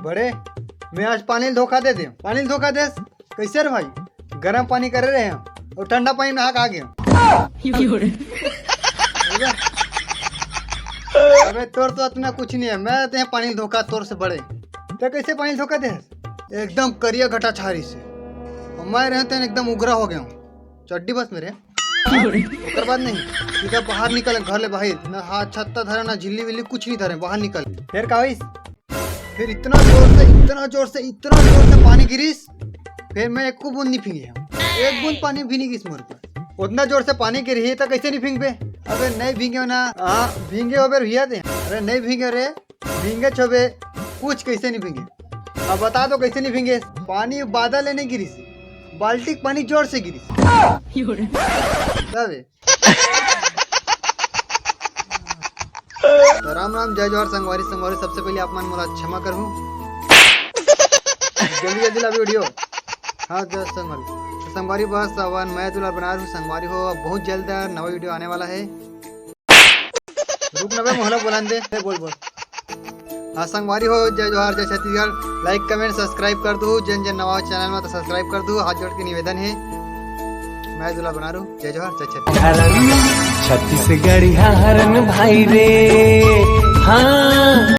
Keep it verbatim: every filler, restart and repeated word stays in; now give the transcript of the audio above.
बड़े, मैं आज पानी ल धोखा दे दे। पानी ल धोखा देस? कैसे रे भाई? गरम पानी करे रहे हैं अउ ठंडा पानी नहा के आ गए। अबे तोर तो अतना कुछ नहीं है, मैं देहे पानी ल धोखा तोर से बड़े। ते कैसे पानी ल धोखा दे? एकदम करिया घटा छारी से। अउ मैं रहे तेन एकदम उगरा हो गया हूँ। चड्डी बस मेरे। ओकर बाद नहीं, सीधा बाहर निकल, घर ले बाहर। ना हाथ छत्ता धरे, ना झिल्ली विल्ली, कुछ नहीं धरे, बाहर निकल। फिर का होइस? फिर इतना जोर से, इतना जोर से, इतना जोर से पानी गिरिस, फिर मैं एको बूंद नहीं भींगे हूँ। एक बूंद पानी भी नहीं गिरिस मोर ऊपर। उतना जोर से पानी गिरही तो कैसे नहीं भींगबे? अबे नहीं भींगे हो ना, हाँ भींगे हो बे भैया ते। अरे नहीं भींगे रे, भींगे छोबे, कुछ कैसे नहीं भींगे। अब बता दो कैसे नहीं भींगे? पानी बादल ले नहीं गिरिस, बाल्टी के पानी जोर से गिरिस। तबे। तो राम राम, जय जोहार संगवारी। संगवारी, सबसे पहले आप मन मोला क्षमा करहू, जल्दी जल्दी ला वीडियो। हाँ जय संगवारी। तो संगवारी बस अब नया दुलार बना रहू संगवारी हो, अब बहुत जल्द नवा वीडियो आने वाला है। रुक ना बे, मोहला बोलान दे। ए, बोल बोल। हाँ संगवारी हो, जय जोहार, जय छत्तीसगढ़। लाइक कमेंट सब्सक्राइब कर दू, जन जन नवा चैनल में तो सब्सक्राइब कर दू, हाथ जोड़ के निवेदन है। मैं दुलार बना रहू, जय जोहार, जय छत्तीसगढ़। छत्तीसगढ़ी हरन भाई रे। हाँ।